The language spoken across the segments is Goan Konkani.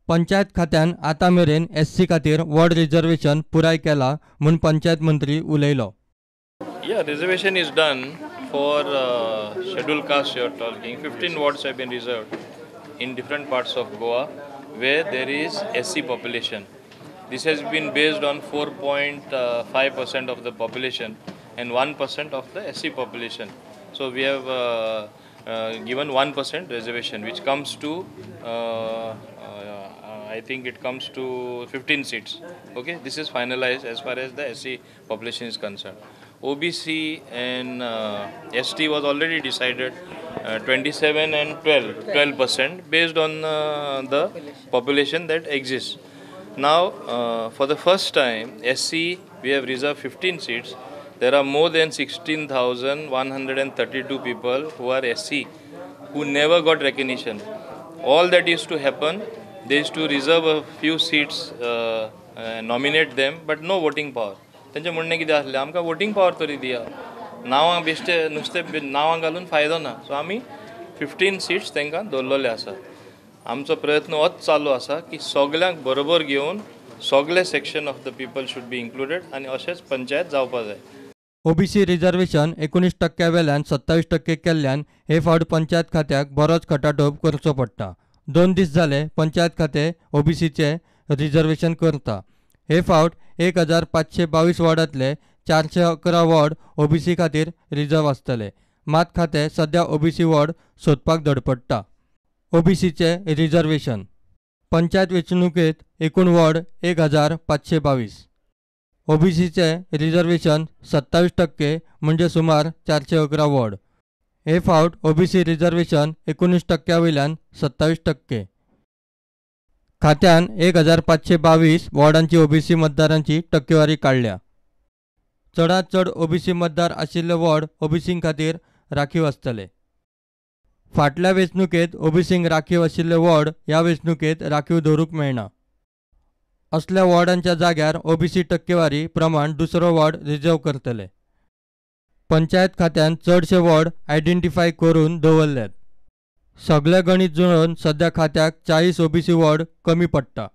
पंचायत खात्यान आतां मेरेन एससी खातीर वॉर्ड रिजर्वेशन पुराय केला म्हूण पंचायत मंत्री उलयलो. Yeah, reservation is done for scheduled caste you are talking. 15 wards have been reserved in different parts of Goa where there is SC population. This has been based on 4.5% of the population and 1% of the SC population. So we have given 1% reservation, which comes to, I think it comes to 15 seats. Okay, this is finalized as far as the SC population is concerned. OBC and ST was already decided 27 and 12% based on the population that exists. Now, for the first time, SC we have reserved 15 seats. There are more than 16,132 people who are SC who never got recognition. All that used to happen, they used to reserve a few seats, nominate them, but no voting power. तांचें म्हणणें कितें आसलें, आमकां वोटींग पावर तरी दिया, नांवां बेश्टे नुस्तें नांवां घालून फायदो ना. सो आमी 15 सीट्स तांकां दवरलेले आसा. आमचो प्रयत्न होच चालू आसा की सगल्यांक बरोबर घेवन सगले section of the people should be included आनी अशेंच पंचायत जावपा जाय. ओबीसी रिजर्वेशन 19% वेल्यान 27% केल्ल्यान हे फावट पंचायत खात्याक बरोच खटाटोप करचो पडटा. 2 दीस जाले पंचायत खातें ओबीसीचें रिजर्वेशन करता. हे फावट 1522 वॉर्डांतले 411 वॉर्ड ओबीसी खातीर रिजर्व आसतले. मात खातें सध्या ओबीसी वॉर्ड सोदपाक धडपडटा. ओबीसीचें रिजर्वेशन पंचायत वेंचणुकेंत एकूण वॉर्ड 1522. ओबीसीचें रिजर्वेशन 27% म्हणजे सुमार 411 वॉर्ड. हे फावट ओबीसी रिजर्वेशन 19% वयल्यान 27%. खात्यान 1522 वॉर्डांची ओबीसी मतदारांची टक्केवारी काडल्या. चडांत चड ओबीसी मतदार आशिल्ले वॉर्ड ओबीसीं खातीर राखीव आसतले. फाटल्या वेंचणुकेंत ओबीसींक राखीव आशिल्ले वॉर्ड ह्या वेंचणुकेंत राखीव दवरूंक मेळना. असल्या वॉर्डांच्या जाग्यार ओबीसी टक्केवारी प्रमाण दुसरो वॉर्ड रिजर्व करतले. पंचायत खात्यान चडशे वॉर्ड आयडेंटिफाय करून दवरल्यात. सगळे गणीत जुळोवन सध्या खात्याक 40 ओबीसी वॉर्ड कमी पडटा.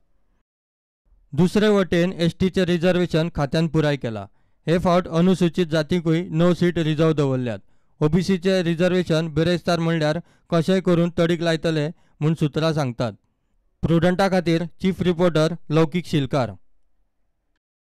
दुसरे वटेन एसटीचें रिजर्वेशन खात्यान पुराय केला. हे फावट अनुसूचीत जातींकूय 9 सीट रिजर्व दवरल्यात. ओबीसीचें रिजर्वेशन बिरेस्तार म्हणल्यार कशेंय करून तडीक लायतले म्हूण सुत्रां सांगतात. प्रुडंटा खातीर चीफ रिपोर्टर लौकीक शिलकार.